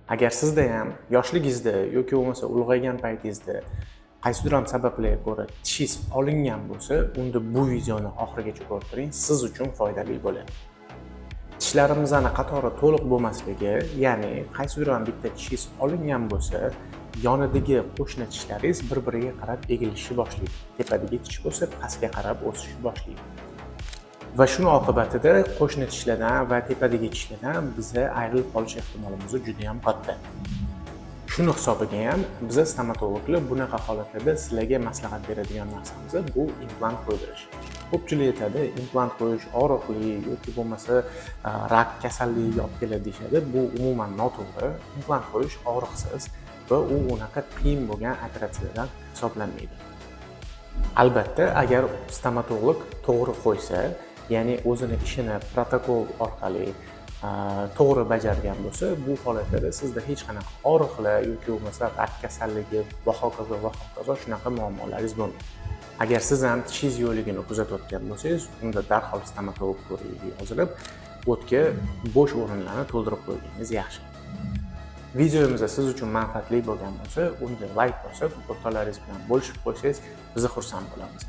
Agar sizda ham yoshligingizda yoki bo'lmasa ulg'aygan paytingizda qaysidir ham sabablarga ko'ra tishingiz olingan bo'lsa, unda bu videoni oxirigacha ko'rib turing, siz uchun foydali bo'ladi. Tishlarimizni qatori to'liq bo'lmasligi, ya'ni qaysidir ham bitta tishingiz olingan bo'lsa, yonidagi qo'shni tishlaringiz bir-biriga qarab egilishni boshlaydi. Tepadagi tish bo'lsa, pastga qarab o'sishni boshlaydi. Va shuni oqibatida qo'shni tishlardan va tepadagi tishlardan biza ayrilib qolish ehtimolimiz juda ham katta. Shuni hisobiga ham biza, stomatologlar, bunaqa holatlarda sizlarga maslahat beradigan narsamiz bu implant qo'ydirish. Ko'pchilik aytadi, implant qo'yish og'riqli yoki bo'lmasa rak kasalligiga olib keladi deyishadi. Bu umuman noto'g'ri. Implant qo'yish og'riqsiz va u unaqa qiyin bo'lgan operatsiyadan hisoblanmaydi. Albatta, agar stomatolog to'g'ri qo'ysa, ya'ni o'zini ishini protokol orqali to'g'ri bajargan bo'lsa, bu holatlarda sizda hech qanaqa og'riqlar yoki bo'lmasa rak kasalligi va hokazo va hokazo, shunaqa muammolaringiz bo'lmaydi. Agar siz ham tishingiz yo'qligini kuzatayotgan bo'lsangiz, unda darhol stomatolog ko'rigiga yozilib, o'tga bo'sh o'rinlarni to'ldirib qo'yganingiz yaxshi. Videomiz siz uchun manfaatli bo'lgan bo'lsa, unda layk bosib, o'rtoqlaringiz bilan bo'lishib qo'ysangiz, biz xursand bo'lamiz.